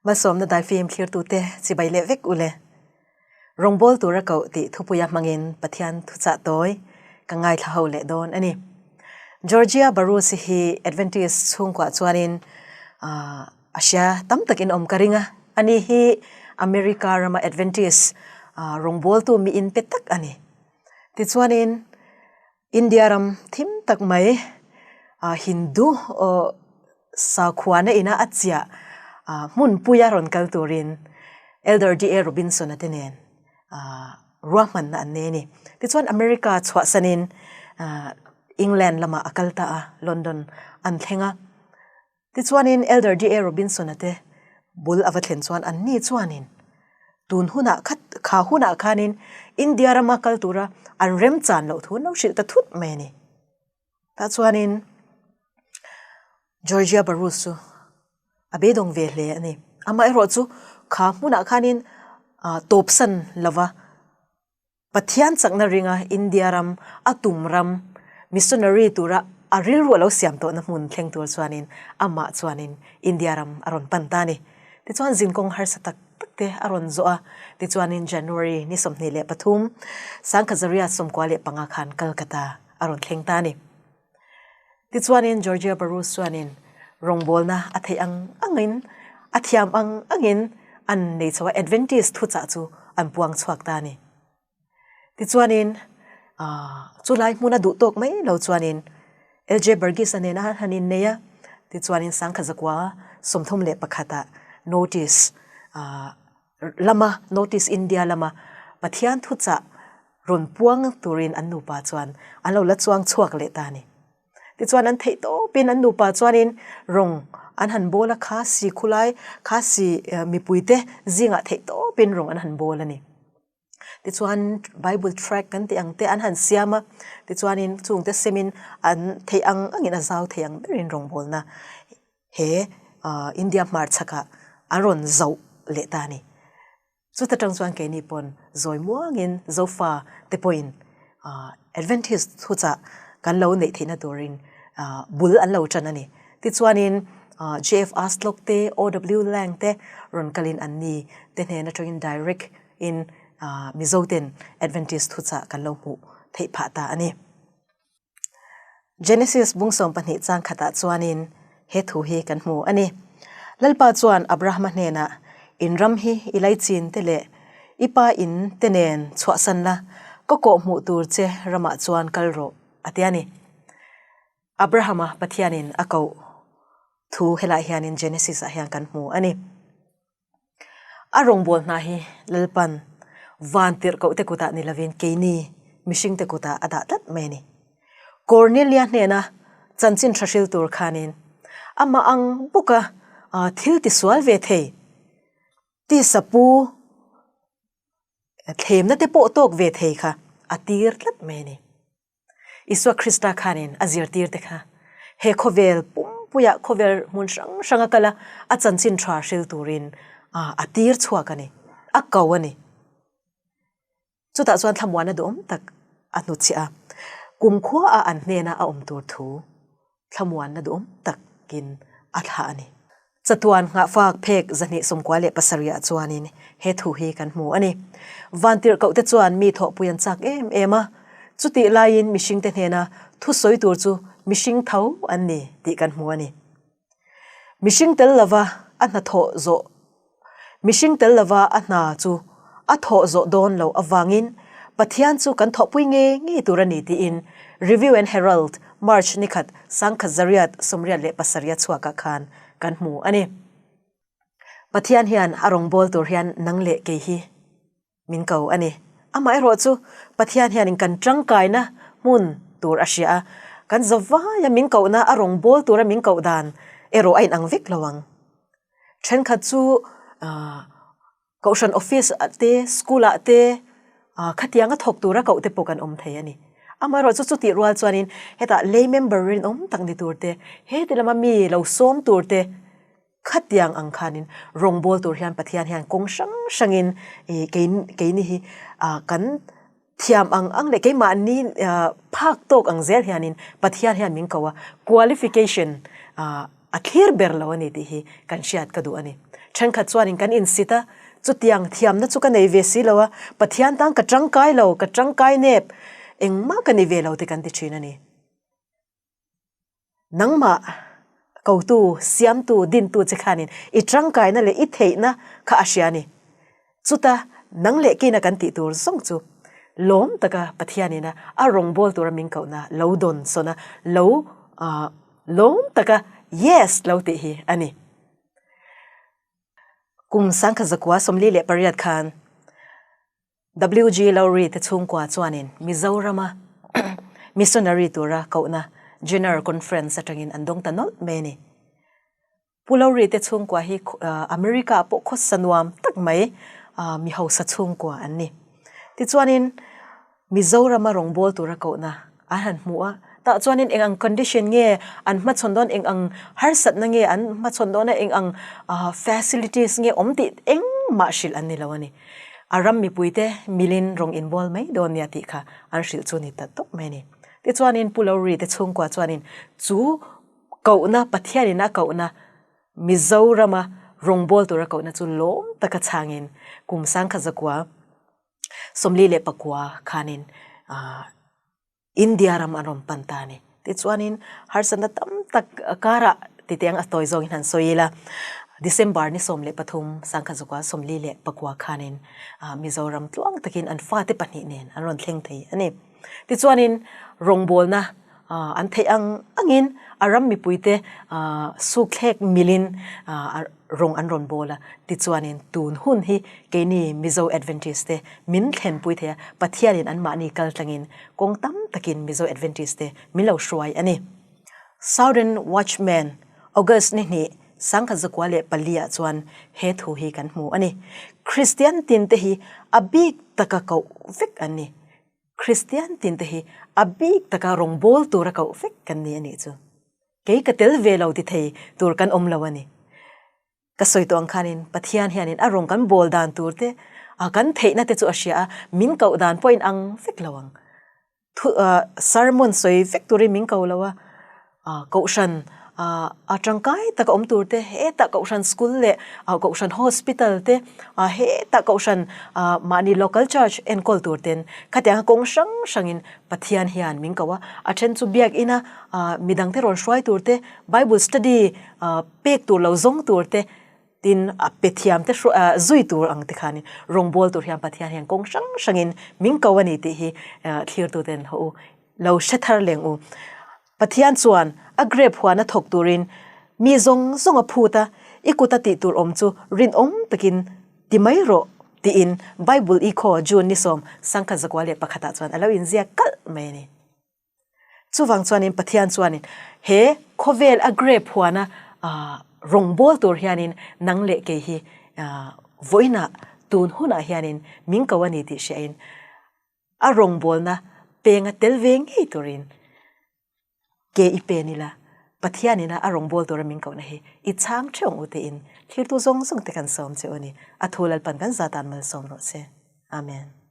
Malsawmna daifim thlirtute chibai leh vek ule. Rawngbawl tura koh tih thupuia hmangin Pathian thuchah tawi ka ngaithla ho leh dawn a ni. Georgia Barusi hi Adventist chhungkuah chuanin a hria tam takin awm ka ring a. Ani hi America rama Adventist rawngbawltu mi inpe tak a ni. Tichuanin India ram thim tak mai Hindu sakhuana ina a chiah hmunpuia rawn kal turin Elder DA Robinson-a te nen ruahmanna an nei a ni. Tichuan America chhuahsanin England lamah a kal ta a, London an thleng a. Tichuanin Elder DA Robinson-a te bul a va thlen chuan anni chuanin tun hunah khat kha hunah khanin India rama kal tura an remchan loh thu an lo hrilh ta thut mai a ni. Tah chuanin Georgia Barus chu a beidawng ve hle a ni. Amaherawhchu kha hmunah khanin tawpsan lova Pathian chakna ringa India ram a tum ram missionary tura a rilru a lo siam tawhna hmun thleng tur chuanin amah chuanin India ram a rawn pan ta a ni. Tichuan zinkawng harsa tak tak te a rawn zawh a, tichuanin January ni 23, Sangkhazaria 95 khan Calcutta a rawn thleng ta a ni. Tichuanin Georgia Barus chuanin rawngbawlna a theih ang angin, a thiam ang angin an nei chho a, Adventist thuchah chu an puang chhuak ta a ni. Tichuanin chulai hmuna duh tawk mai lo chuanin LJ Burgess-a nena han innei a, tichuanin Sangkhazakua 31 ah notice lama Notice India lama Pathian thuchah rawn puang turin an nupa chuan an lo la chuang chhuak leh ta a ni. Tichuan an theih tawpin an nupa chuanin rawng an han bawl a, kha si khulai, kha si mipuite zingah theih tawpin rawng an han bawl a ni. Tichuan Bible track kan tih ang te an han siam a, tichuanin chungte semin an theih ang angin a zau thei ang berin rawngbawlna he India hmarchhakah an rawn zauh leh ta a ni. Chuta tang chuan keini pawn zawi muangin Zofa te pawhin Adventist thuchah kan lo neih theihna turin bul an lo tan a ni. Tichuanin JF Aslok te, OW Lang te rawn kalin an ni te hnen atangin direct in Mizo ten Adventist thuchah kan lo hmuh theih phah ta a ni. Genesis bung 12 chang khatah chuanin he thu hi kan hmu a ni. Lalpa chuan Abrahama hnenah, In ram hi i laichin te leh i pa in te nen chhuahsan la, ka kawh hmuh tur che ramah chuan kal rawh, a ti a ni. Abrahama Pathianin a koh thu helai hianin Genesis ah hian kan hmu a ni. A rawngbâwl hna hi Lalpan van tirhkohte kutah ni lovin keini mihringte kutah a dah tlat mai a ni. Kornelia hnena chanchin tha hril tur khanin amah ang bawka thil tisual ve thei tisa pu thlemna te pawh tawk ve thei kha a tir tlat mai a ni. Isua Krista khanin a zirtirte kha he khawvel pumpuiah khawvel hmun hrang hranga kal a, a chanchin tha hril turin a tir chhuak a ni, a ko a ni. Chutah chuan thlamuana duhawm tak a hnutchhiah a, kumkhua an hnena a awm tur thu thlamuanna duhawm takin a thlah a ni. Chatuan nghahfak phek 297 ah chuanin he thu hi kan hmu a ni. Vantirhkohte chuan mi thawhpui an chak em em a, chutih laiin mihringte hnena thusawi tur chu mihring tho an ni tih kan hmu a ni. Mihring tel lova a hna thawh zawh Mihring tel lova a hna chu a thawh zawh dawn loh avangin Pathian chu kan thawhpui ngei ngei tur a ni tiin Review and Herald March nikhat 1987 a chhuakah khan kan hmu a ni. Pathian hian a rawngbâwl tur hian nang leh kei hi min ko a ni. Amaherawh chu Pathian hianin kan tangkaina hmun tur a hria a, kan zavaia min kohna a rawngbâwl tura min koh dan erawh a inang vek lo ang. Thenkhat chu Kohhran office ah te, school ah te khatianga thawk tura koh te pawh kan awm thei a ni. Amaherawh chu chutih rual chuanin hetah lay member rinawm tak ni tur te, heti lama mi lo sawm tur te, Khatiang ang khanin rawngbâwl tur hian Pathian hian kawng hrang hrangin ih kei keini hi ah kan thiam ang ang leh keimahni ah phak tawk ang zel hianin Pathian hian min ko a, qualification ah a thlir ber lo a ni tih hi kan hriat ka duh a ni. Thenkhat chuanin kan insit a, chutiang thiamna chu ka nei ve si lo a, Pathian tan ka tangkai lo, ka tangkai nep, engmah ka ni ve lo te kan ti thin a ni. Nangmah kotu, siamtu, dintu che khanin i tangkaina leh i theihna kha a hria a ni. Chuta nang leh keina kan tih tur zawng chu lawm taka Pathianina a rawngbâwl tura min kohna lo dawn sawn a, lo lawm taka Yes lo tih hi a ni. Kum sangkhat zakua 48 khan WG Lowry te chhungkua chuanin Mizorama missionary tura kohna General Conference atangin an dawng ta nawlh mai a ni. Pu Lowry te chhungkua hi America ah pawh khawsa nuam tak mai mi hausa chhungkua an ni. Tichuanin Mizorama rawngbâwl tura kohna an han hmu a, tah chuanin eng ang condition nge an hmachhawn dawn, eng ang harsatna nge an hmachhawn dawn a, eng ang facilities nge awm tih engmah hrilh an ni lo a ni. A ram mipuite milin rawng inbawl mai dawn nia tih kha an hrilh chu ni ta tawp mai a ni. Tichuanin Pu Lowry te chhungkua chuanin chu kohna, Pathianin a kohna Mizorama rawngbâwl tura kohna chu lawm taka chhangin kum sangkhat zakua 49 khanin India ram an rawn pan ta a ni. Tichuanin harsatna tam tak karah titiang a tawi zawngin han sawi ila, December ni 13 sangkhat zakua 49 khanin Mizoram tluang takin an fate pahnih nen an rawn thleng thei a ni. Tichuanin rawngbawlna an theih ang angin a ram mipuite sukthlek milin rawng an rawn bawl a. Tichuanin tun hun hi keini Mizo Adventist te min thlenpui thei a, Pathianin anmahni kal tlangin kawng tam takin Mizo Adventist te min lo hruai a ni. Southern Watchman, August ni hnih, 1904 ah chuan he thu hi kan hmu a ni. Kristian tinte hi a bik taka koh vek an ni. Kristian tinte hi a bik taka rawngbâwl tura koh vek kan ni a nih chu. Kei ka tel ve lo ti thei tur kan awm lo a ni. Ka sawi tawh ang khanin Pathian hianin a rawng kan bawl dan tur te, a kan theihna te chu a hria a, min koh dan pawhin ang vek lo ang. Thu sermon sawi vek turin min ko lo a, Kohhran a tangkai taka awm tur te, hetah Kohhran school leh Kohhran hospital te, hetah Kohhran mahni local church enkawl tur ten khatianga kawng hrang hrangin Pathian hian min ko a. A then chu biakina midangte rawn hruai tur te, Bible study pek tur lo zawng tur te, tin a pe thiam te zui tur ang te khanin rawngbâwl tur hian Pathian hian kawng hrang hrangin min ko a ni tih hi thlirtuten haw u lo hre thar leng u. Pathian chuan a grep huana thawk turin mi zawng zawng a phut a, i kuta tih tur awm chu rinawm takin ti mai rawh tiin Bible i khaw June ni sawm 1901 ah chuan a lo inziak kalh mai a ni. Chuvang chuanin Pathian chuanin he khawvel a grep huana rawngbâwl tur hianin nang leh kei hi vawiinah tun hunah hianin min ko a ni tih hriain A rawngbawlna penga tel ve ngei turin ke i pen ila, Pathianina a rawngbâwl tura min kohna hi i chhang theuh ang u tiin thiltu zawng zawng te kan sawm che u a ni. A thu Lalpan kan zatan malsawm rawh se. Amen.